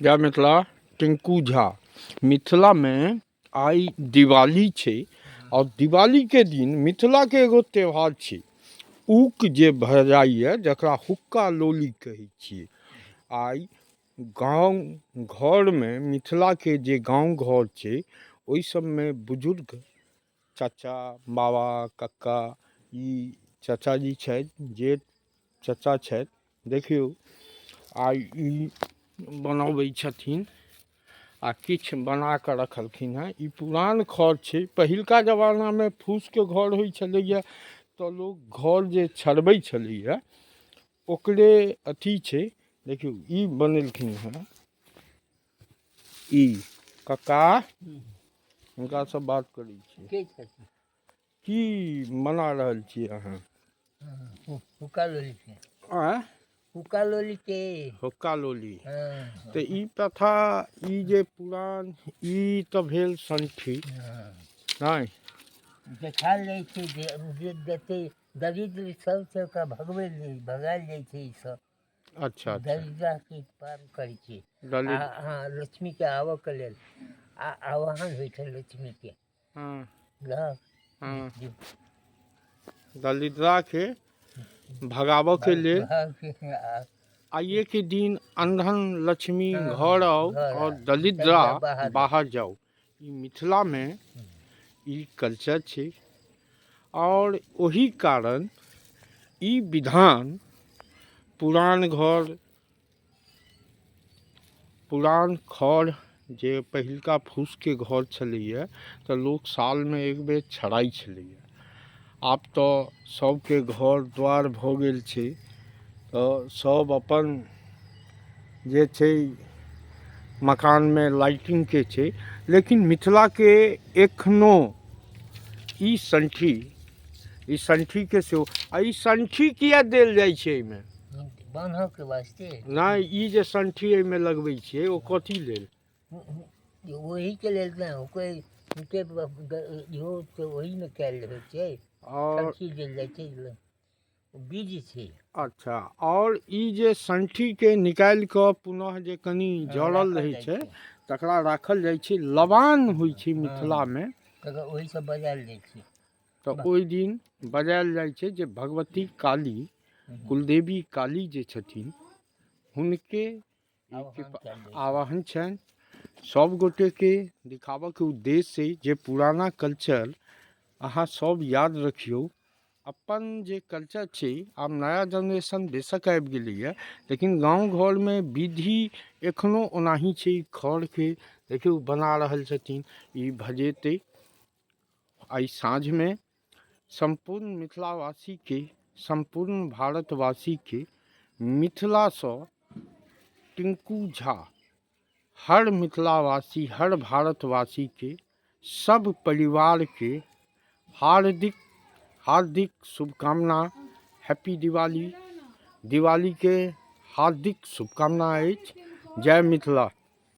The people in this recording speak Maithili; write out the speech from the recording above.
जय मिथिला। टिंकू झा। मिथिलामे आइ दिवाली छै आओर दिवालीके दिन मिथिलाके एगो त्यौहार छै ऊक जे भऽ जाइए, जकरा हुक्का लोली कहै छियै। आइ गाँव घरमे, मिथिलाके जे गाँव घर छै, ओहि सबमे बुजुर्ग चाचा, बाबा, कक्का, ई चाचाजी छथि, जे चाचा छथि, देखियौ आइ ई बनबै छथिन आ किछु बना कऽ रखलखिन हेँ। ई पुरान घर छै। पहिलका जमानामे फूसके घर होइ छलैए, तऽ लोक घर जे छड़बै छलैए, ओकरे अथी छै। देखियौ, ई बनेलखिन हेँ ई कक्का। हुनकासँ बात करै छी। के छथिन? की मना रहल छी अहाँ? हुक्का लोली के। आँय? हुक्का लोली के। हुक्का लोली। हँ। तऽ ई प्रथा, ई जे पुरान, ई तऽ भेल संठी। हँ। नहि। देखायल जाइ छै जे जते दरिद्र सब छै, ओकरा भगबै लेल भगायल जाइ छै ई सब। अच्छा अच्छा। दरिद्राके पार करै छै आ दलित। हँ, लक्ष्मीके आबऽके लेल आ आवाहन होइ छै लक्ष्मीके। बुझलहक? दलिद्राके भगाबऽके लेल। भगाबऽके आ आइए के दिन अंधन लक्ष्मी घर आउ घर और आउ, दलिद्रा दलिद्रा बाहर जाउ। बाहर जाउ। ई मिथिलामे ई कल्चर छै आओर ओहि कारण ई विधान पुरान घर, पुरान खर, जे पहिलका फूसके घर छलैए, तऽ लोक सालमे एक बेर छड़ाइ छलैए। आब तऽ सबके घर द्वार भऽ गेल छै, तऽ सब अपन जे छै मकानमे लाइटिंगके छै, लेकिन मिथिलाके एखनो ई संठी, ई संठीके सेहो। आ ई संठी किया देल जाइ छै एहिमे? बान्हऽके वास्ते। नहि, ई जे संठी एहिमे लगबै छियै, ओ कथी लेल? ओहीके लेल ने, ओकर हुनके इहो तऽ ओहीमे कयल होइ छै। आओर संठी देल जाइ छै, बीज छै। अच्छा, आओर ई जे संठीके निकालि कऽ पुनः जे कनि जड़ल राखल रहै जाइ छै, तकरा राखल जाइ छै। लबान होइ छै मिथिलामे। तकर ओहीसँ बजायल जाइ छै। तऽ ओहि दिन बजायल जाइ छै जे भगवती काली, कुलदेवी काली जे छथिन, हुनके ई आवाहन कृपा कयल जाइ छै। आवाहन छनि। सब गोटेके दिखाबऽके उद्देश्य छै जे पुराना कल्चर अहाँ सब याद रखियौ। अपन जे कल्चर छै, आब नया जेनरेशन बेशक आबि गेलैए, लेकिन गाँव घरमे विधि एखनो ओनाही छै। खरके देखियौ, बना रहल छथिन। ई भजेतै आइ साँझमे। सम्पूर्ण मिथिलावासीके, सम्पूर्ण भारतवासीके मिथिलासँ टिंकू झा, हर मिथिलावासी, हर भारतवासीके, सब परिवारके हार्दिक हार्दिक शुभकामना। हैप्पी दिवाली। दिवालीके हार्दिक शुभकामना अछि। जय मिथिला।